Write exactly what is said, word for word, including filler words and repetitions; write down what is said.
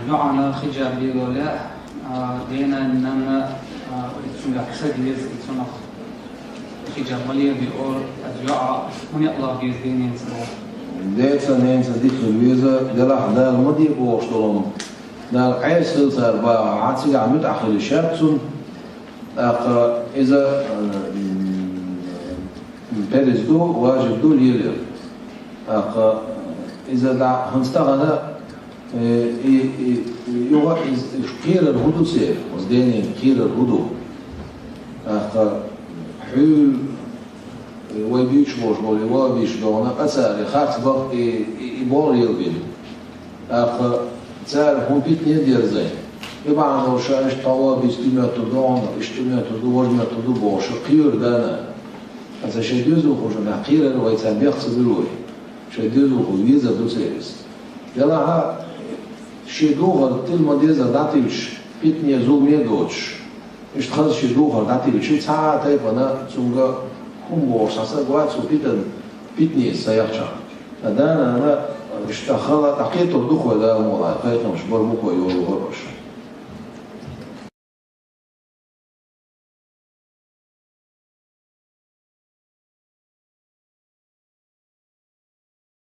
ЙоӀана хиджаб лело лаьа, а, дена, нанна, а, цуьнгахь ца деза, цунах хиджаб ма лелабе олу, аса йоӀа хӀунда а лаха деза дененца боху. Деца, ненца дика хила веза, делахь Дала ма де бохуш долу хӀума. Дала къаьсттина цара бахахь, цигахь муьтӀахь хила шаьш цунна. ТӀаккха иза, м, перез ду, важиб ду лелаяр. ТӀаккха иза дӀа хӀинца тахана, э, и, и, и, юха иза кхерар хӀун ду церан, оцу денин кхерар хӀун ду? ТӀаккха хьуьлла, э, вай буьйцуш болуш болу, и ван а буьйцуш дохана, къа цара и харц бакъ, и, и, и болу лелабелла. ТӀаккха цара хӀун питане дерзай? И бахьана долуш ша иштта тхо ван а буьйцу, тӀе моьттур ду хьуна, иштта тӀе моьттур ду, важа моьттур ду бохуш, кхоьру дана. Аса шайн доьзалхошна кхерар вай царна бехк ца бира вай. Шайн доьзалхо везар ду церан иза. Делахь а шен духар тилма деза дӀатилча, питане, зуламе а доцуш, иштта хаза шен духар дӀатилча, цхьа а тайпана цуьнга хӀума бохуш цхьа стаг вац цу питан, питанеца ца яхчахь. Ткъа да-нана иштта хала дӀакхетар ду-кх вай, Дала мукъ лахь, кхайкхамаш бар бу-кх вай йолу гӀо аша.